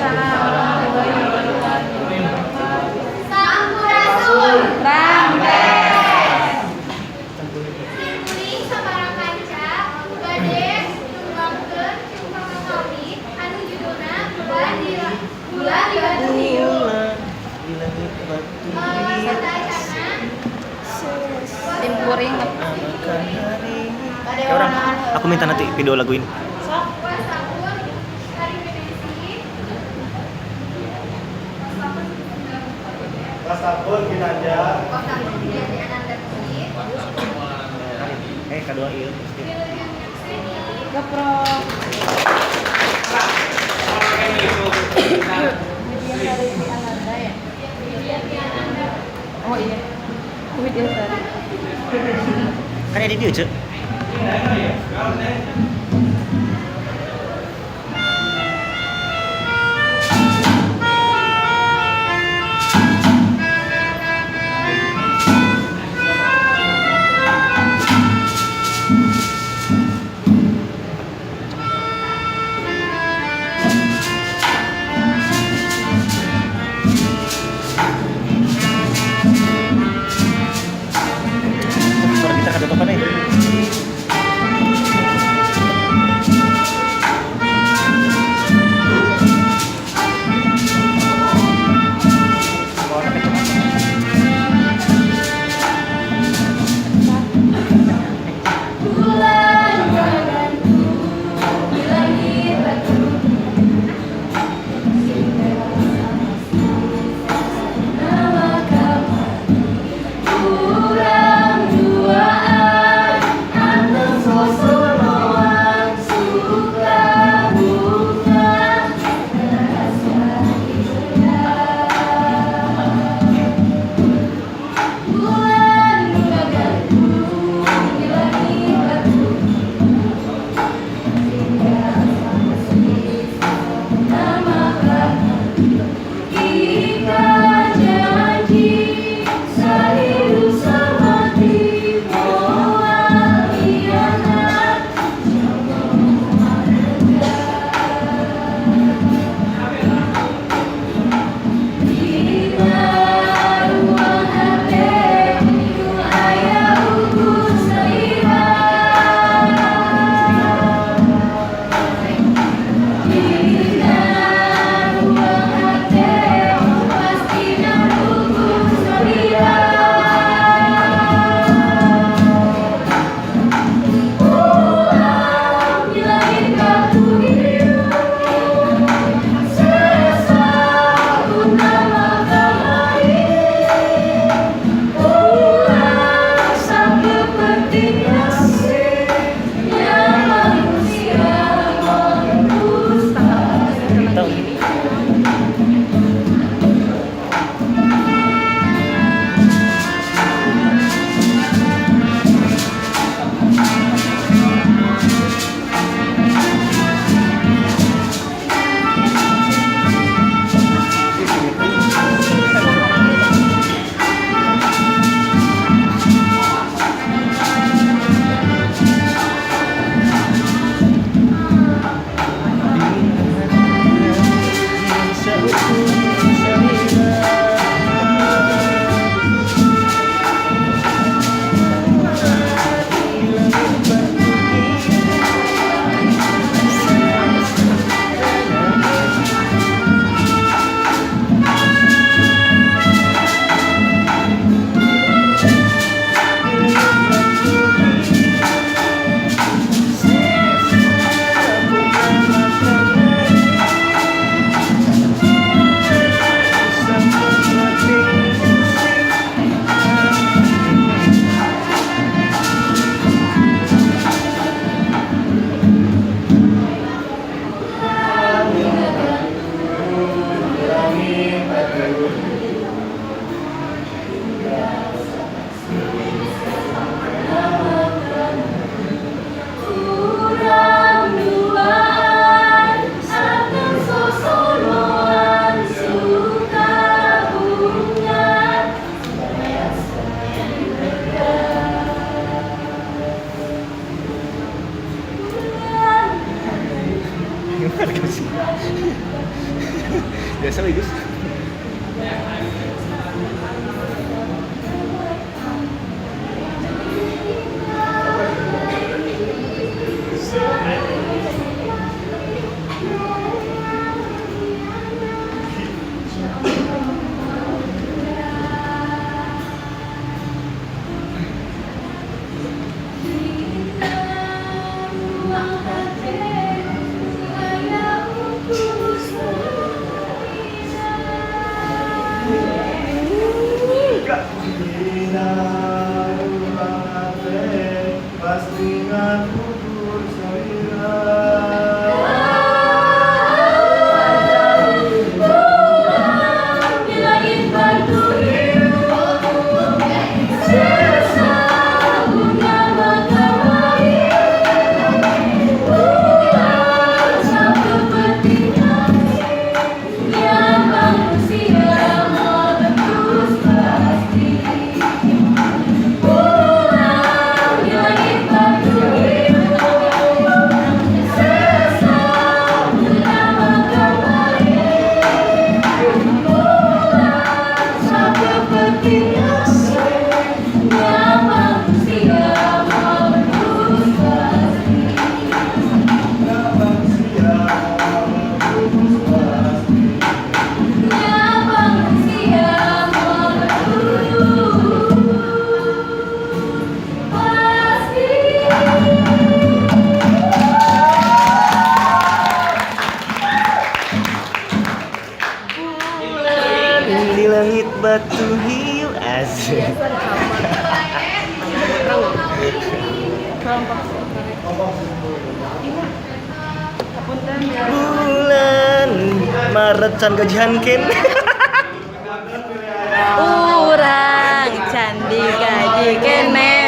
Waalaikumsalam warahmatullahi wabarakatuh. Sampurasun. Rampes. Simkuring sapara kanca bade numbangkeun cungkring kawih anu judulna Bulan di Batu Hiu. Di langit batu. Sateuacanna Simkuring. Namakan hari. Ya orang, aku minta nanti video lagu ini. Wastapun Karimenesi. Wastapun Ginanjar. Wastapun Ginanjar Ananda. Eh, kedua iya pasti. Wilujeng nyakseni. Keprok. Widya Sari Ananda ya? Oh iya. Widya Sari. Kan edit dia, Cek. Suara gitar kada topan eh. Biasa we, Gus. Di langit batu hiu, asik. Bulan Maret can gajihan ken. Urang candi gaji keneh.